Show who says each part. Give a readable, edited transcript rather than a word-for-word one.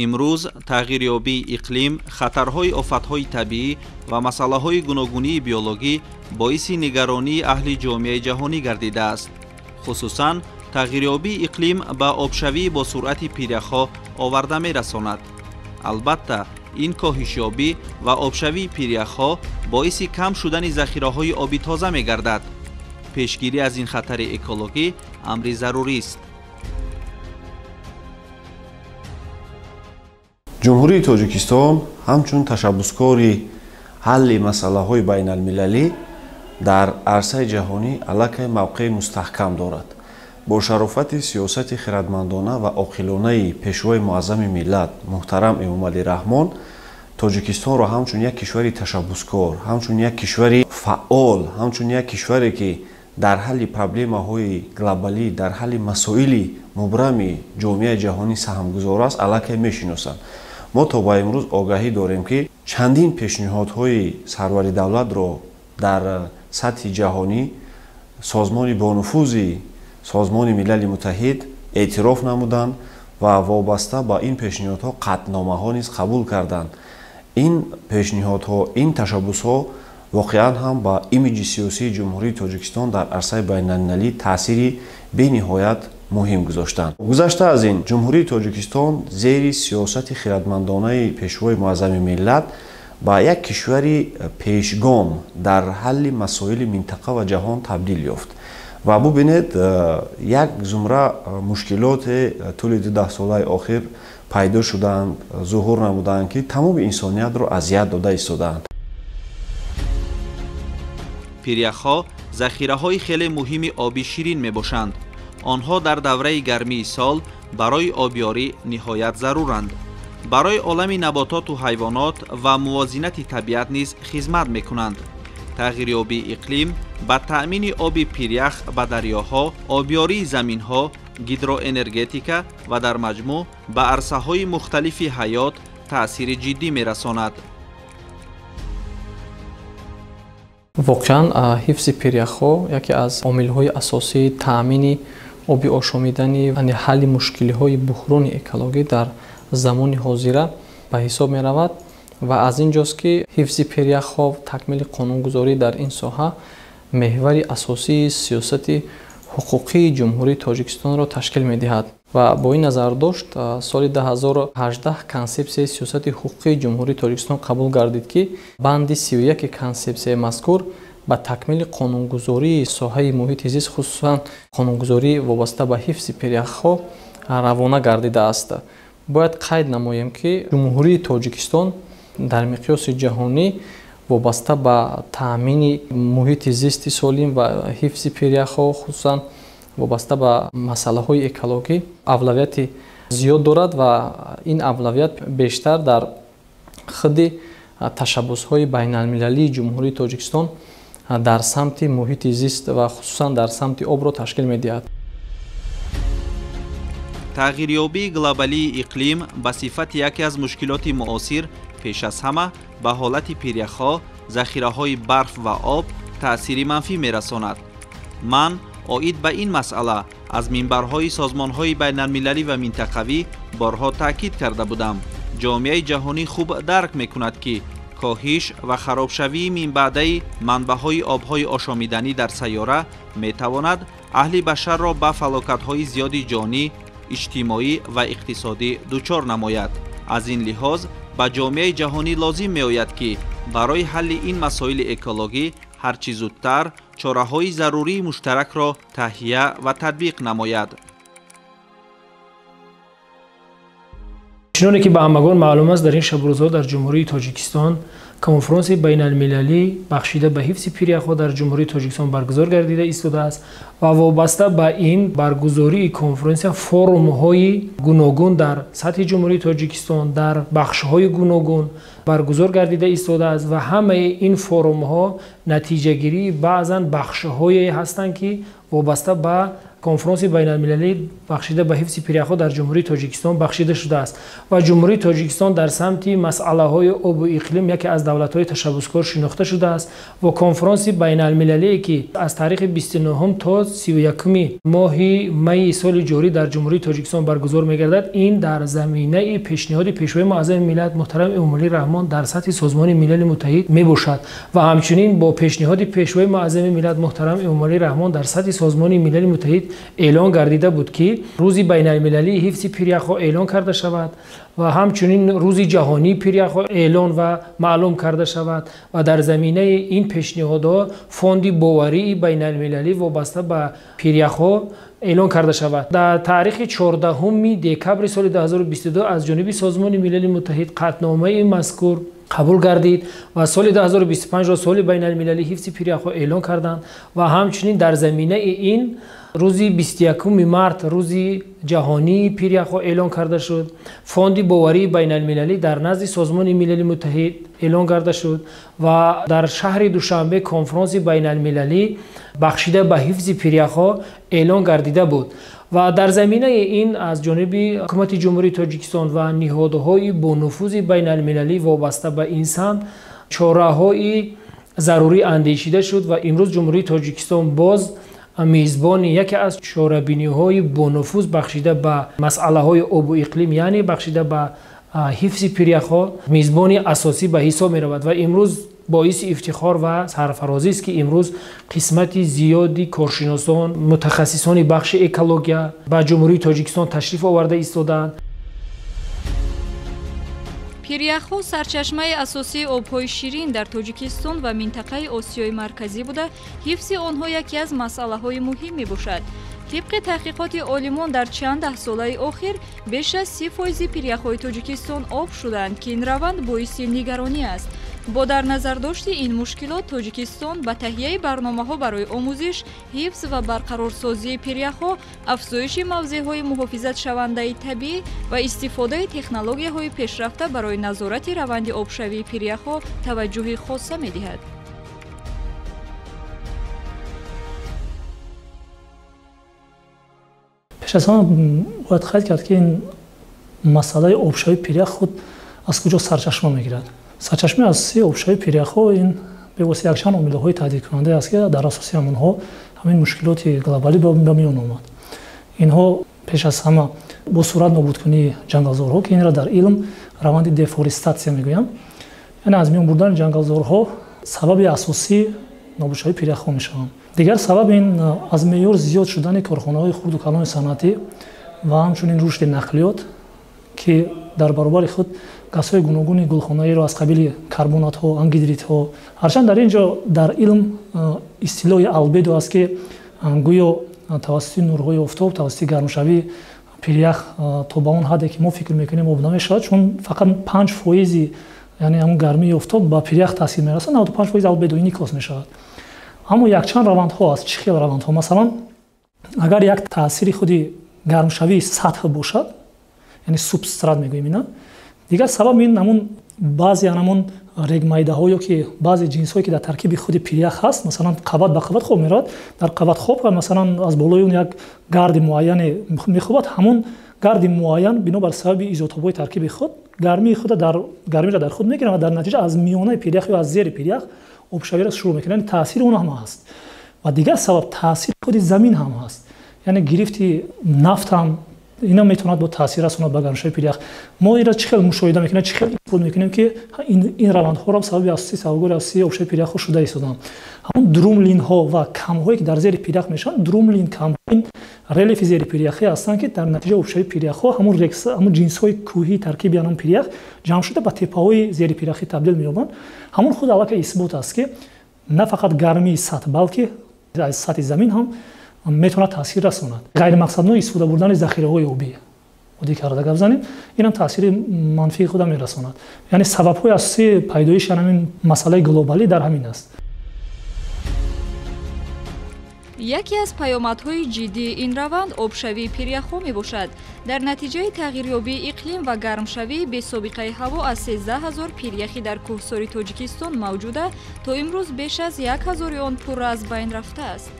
Speaker 1: Имрӯз тағйирёбии иқлим, хатарҳои офатҳои табиӣ ва масъалаҳои гуногунии биологӣ боиси нигаронии аҳли ҷомеаи ҷаҳонӣ гардидааст. Хусусан тағйирёбии иқлим ба обшавӣ бо суръати пиряхҳо оварда мерасонад. Албатта, ин коҳишёбӣ ва обшавии пиряхҳо боиси кам шудани захираҳои оби тоза мегардад. Пешгирӣ аз ин хатари экологӣ амри зарурист.
Speaker 2: Ҷумҳурии Тоҷикистон ҳамчун ташаббускори ҳалли масъалаҳои байналмилалӣ дар арсаи ҷаҳонӣ аллакай мавқеи мустаҳкам дорад. Бо шарофати сиёсати хирадмандона ва оқилонаи пешвои муаззами миллат муҳтарам Эмомалӣ Раҳмон Тоҷикистонро ҳамчун як кишвари ташаббускор, ҳамчун як кишвари фаъол, ҳамчун як кишваре ки дар ҳалли проблемаҳои глобалӣ, дар ҳалли масоили мубрами ҷомеаи ҷаҳонӣ саҳмгузор аст, аллакай мешиносанд. Мо то ба имрӯз огаҳӣ дорем, ки чандин пешниҳодҳои сарвари давлатро дар сатҳи ҷаҳонӣ созмони бонуфузи Созмони Милали Муттаҳид эътироф намуданд ва вобаста ба ин пешниҳодҳо қатъномаҳо низ қабул карданд. Ин пешниҳодҳо, ин ташаббусҳо воқеан ҳам ба имиҷи сиёсии Ҷумҳурии Тоҷикистон дар арсаи байналмилалӣ таъсири бениҳоят муҳим гузоштанд. Гузашта аз ин, Ҷумҳурии Тоҷикистон зери сиёсати хирадмандонаи пешвои муаззами миллат ба як кишвари пешгом дар ҳалли масоили минтақа ва ҷаҳон табдил ёфт. Ва бубинед, як зумра мушкилоте тӯли ду даҳсолаи охир пайдо шудаанд, зуҳур намудаанд, ки тамоми инсониятро азият дода истодаанд.
Speaker 1: Пиряхҳо захираҳои хеле муҳими оби ширин мебошанд. Онҳо дар давраи гармии сол барои обёрӣ ниҳоят заруранд. Барои олами набототу ҳайвонот ва мувозинати табиат низ хизмат мекунанд. Тағйирёбии иқлим ба таъмини оби пирях ба дарёҳо, обёрии заминҳо, гидроэнергетика ва дар маҷмӯъ ба арсаҳои мухталифи ҳаёт таъсири ҷиддӣ мерасонад.
Speaker 3: Воқеан, ҳифзи пиряхҳо яке аз омилҳои асосии таъмини оби ошомиданӣ, яъне ҳалли мушкилиҳои буҳрони экологӣ дар замони ҳозира ба ҳисоб меравад ва аз ин ҷост, ки ҳифзи пиряхҳо, такмили қонунгузорӣ дар ин соҳа меҳвари асосии сиёсати ҳуқуқии Ҷумҳурии Тоҷикистонро ташкил медиҳад. Ва бо ин назардошт соли 2018 консепсияи сиёсати ҳуқуқии Ҷумҳурии Тоҷикистон қабул гардид, ки банди 31 консепсияи мазкур ба такмили қонунгузории соҳаи муҳити зист, хусусан қонунгузории вобаста ба ҳифзи пиряхҳо равона гардидааст. Бояд қайд намоем, ки Ҷумҳурии Тоҷикистон дар миқёси ҷаҳонӣ вобаста ба таъмини муҳити зисти солим ва ҳифзи пиряхҳо, хусусан вобаста ба масъалаҳои экологӣ авлавияти зиёд дорад ва ин авлавият бештар дар худи ташаббусҳои байналмилалии Ҷумҳурии Тоҷикистон дар самти муҳити зист ва хусусан дар самти обро ташкил медиҳад.
Speaker 1: Тағйирёбии глобалии иқлим ба сифати яке аз мушкилоти муосир пеш аз ҳама ба ҳолати пиряхҳо, захираҳои барф ва об таъсири манфӣ мерасонад. Ман оид ба ин масъала аз минбарҳои созмонҳои байналмилалӣ ва минтақавӣ борҳо таъкид карда будам. Ҷомеаи ҷаҳонӣ хуб дарк мекунад, ки коҳиш ва харобшавии минбаъдаи манбаъҳои обҳои ошомиданӣ дар сайёра метавонад аҳли башарро ба фалокатҳои зиёди ҷонӣ, иҷтимоӣ ва иқтисодӣ дучор намояд. Аз ин лиҳоз ба ҷомеаи ҷаҳонӣ лозим меояд, ки барои ҳалли ин масоили экологӣ ҳарчи зудтар чораҳои зарурии муштаракро таҳия ва татбиқ намояд.
Speaker 4: Чуноне ки ба ҳамагон маълум аст, дар ин шабрӯзҳо дар Ҷумҳурии Тоҷикистон конфронси байналмилалӣ бахшида ба ҳифзи пиряхҳо дар Ҷумҳурии Тоҷикистон баргузор гардида истодааст ва вобаста ба ин баргузории конфронсия форумҳои гуногун дар сатҳи Ҷумҳурии Тоҷикистон дар бахшҳои гуногун баргузор гардида истодааст ва ҳамаи ин форумҳо натиҷагирии баъзан бахшҳое ҳастанд, ки вобаста ба конфронси байналмилалӣ бахшида ба ҳифзи пиряхҳо дар Ҷумҳурии Тоҷикистон бахшида шудааст ва Ҷумҳурии Тоҷикистон дар самти масъалаҳои обу иқлим яке аз давлатҳои ташаббускор шинохта шудааст ва конфронси байналмилалие, ки аз таърихи 29 то 31 моҳи майи соли ҷорӣ дар Ҷумҳурии Тоҷикистон баргузор мегардад, ин дар заминаи пешниҳоди Пешвои Муаззами миллат муҳтарам Эмомалӣ Раҳмон дар сатҳи Созмони Милали Муттаҳид мебошад ва ҳамчунин бо пешниҳоди Пешвои Муаззами миллат муҳтарам Эмомалӣ Раҳмон дар сатҳи Созмони Милали Муттаҳид эълон гардида буд, ки рӯзи байналмилалии ҳифзи пиряхҳо эълон карда шавад ва ҳамчунин рӯзи ҷаҳонии пиряхҳо эълон ва маълум карда шавад ва дар заминаи ин пешниҳодҳо фонди боварии байналмилалӣ вобаста ба пиряхҳо эълон карда шавад. Дар таърихи 14 декабри соли 2022 аз ҷониби Созмони Милали Муттаҳид қатъномаи мазкур қабул гардид ва соли 2025-ро соли байналмилалии ҳифзи пиряхҳо эълон карданд ва ҳамчунин дар заминаи ин рӯзи 21 март рӯзи ҷаҳонии пиряхҳо эълон карда шуд. Фонди боварии байналмилалӣ дар назди Созмони Милали Муттаҳид эълон карда шуд ва дар шаҳри Душанбе конфронси байналмилалӣ бахшида ба ҳифзи пиряхҳо эълон гардида буд ва дар заминаи ин аз ҷониби ҳукумати Ҷумҳурии Тоҷикистон ва ниҳодҳои бонуфузи байналмилалӣ вобаста ба ин самт чораҳои зарурӣ андешида шуд ва имрӯз Ҷумҳурии Тоҷикистон боз мизбони яке аз чорабиниҳои бонуфуз бахшида ба масъалаҳои обу иқлим, яъне бахшида ба ҳифзи пиряхҳо мизбони асосӣ ба ҳисоб меравад ва имрӯз боиси ифтихор ва сарфарозист, ки имрӯз қисмати зиёди коршиносон, мутахассисони бахши экология ба Ҷумҳурии Тоҷикистон ташриф оварда истодаанд.
Speaker 5: Пиряхҳо сарчашмаи асосии обҳои ширин дар Тоҷикистон ва минтақаи Осиёи Марказӣ буда, ҳифзи онҳо яке аз масъалаҳои муҳим мебошад. Тибқи таҳқиқоти олимон дар чанд даҳсолаи охир беш аз 30% пиряхҳои Тоҷикистон об шуданд, ки ин раванд боиси нигаронӣ аст. Бо дар назардошти ин мушкилот Тоҷикистон ба таҳияи барномаҳо барои омӯзиш, ҳифз ва барқарорсозии пиряхҳо, афзоиши мавзеъҳои муҳофизатшавандаи табиӣ ва истифодаи технологияҳои пешрафта барои назорати раванди обшавии пиряхҳо таваҷҷӯҳи хоса медиҳад.
Speaker 6: Пеш аз ҳама бояд қайд кард, ки ин масъалаи обшавии пирях худ аз куҷо сарчашма мегирад. Сарчашмаи асосии обшавии пиряхҳо ин бевосита якчанд омилҳои таҳдидкунанда аст, ки дар асоси ҳамонҳо ҳамин мушкилоти глобалӣ ба миён омад. Инҳо пеш аз ҳама бо суръат нобудкунии ҷангалзорҳо, ки инро дар илм раванди дефористатсия мегӯянд, яъне аз миён бурдани ҷангалзорҳо сабаби асосии нобудшавии пиряхҳо мешаванд. Дигар сабаб ин аз меъёр зиёд шудани корхонаҳои хурду калони саноатӣ ва ҳамчунин рушди нақлиёт, ки дар баробари худ газҳои гуногуни гулхонаиро аз қабили карбонатҳо, ангидридҳо. Ҳарчанд дар ин ҷо дар илм истилоҳи албедо аст, ки гӯё тавассути нурҳои офтоб, тавассути гармшавии пирях то ба он ҳадде ки мо фикр мекунем об намешавад, чун фақат 5%, яъне ҳамон гармии офтоб ба пирях таъсир мерасад, 95% албедо инъикос мешавад. Аммо якчанд равандҳо аст. Чӣ хел равандҳо? Масалан, агар як таъсири худи гармшавии сатҳ бошад, яъне субстрат мегӯем ина, дигар сабаб ин ҳамон баъзе ҳамон регмайдаҳо ё ки баъзе ҷинсҳое ки дар таркиби худи пирях ҳаст, масалан қабат ба қабат хоб меравад, дар қабат хоб масалан аз болои он як гарди муайяне мехобад, ҳамон гарди муайян бинобар сабаби изотобҳои таркиби худ гармии худро дар худ мегирад ва дар натиҷа аз миёнаи пирях ё аз зери пирях обшавиро шурӯъ мекунад. Яъне таъсири он ҳам ҳаст. Ва дигар сабаб таъсири худи замин ҳам ҳаст, яъне гирифти нафт ҳам ина метавонад бо таъсир расонад ба гармшавии пирях. Мо инро чӣ хел мушоҳида мекунем, чӣ хел исбот мекунем, ки ин равандҳоро сабаби асосии сабабгори асосии обшавии пиряхҳо шуда истоданд. Ҳамон друмлинҳо ва камҳое ки дар зери пирях мешаванд, друмлин камҳо ин релефи зери пиряхӣ ҳастанд, ки дар натиҷаи обшавии пиряхҳо ҳамон ҷинсҳои кӯҳии таркиби ҳамон пирях ҷамъ шуда ба теппаҳои зери пиряхӣ табдил меёбанд. Ҳамон худ аллакай исбот аст, ки на фақат гармии сатҳ, балки аз сатҳи замин ҳам метавонад таъсир расонад. Ғайримақсадно истифода бурдани захираҳои обӣ, оддӣ карда гап занем, инам таъсири манфии худа мерасонад. Яъне сабабҳои асосии пайдоиши ҳамин масъалаи глобалӣ дар ҳамин аст.
Speaker 5: Яке аз паёмадҳои ҷиддии ин раванд обшавии пиряхҳо мебошад. Дар натиҷаи тағйирёбии иқлим ва гармшавии бесобиқаи ҳаво аз 13 000 пиряхи дар кӯҳсори Тоҷикистон мавҷуда, то имрӯз беш аз 1000 он пурра аз байн рафтааст.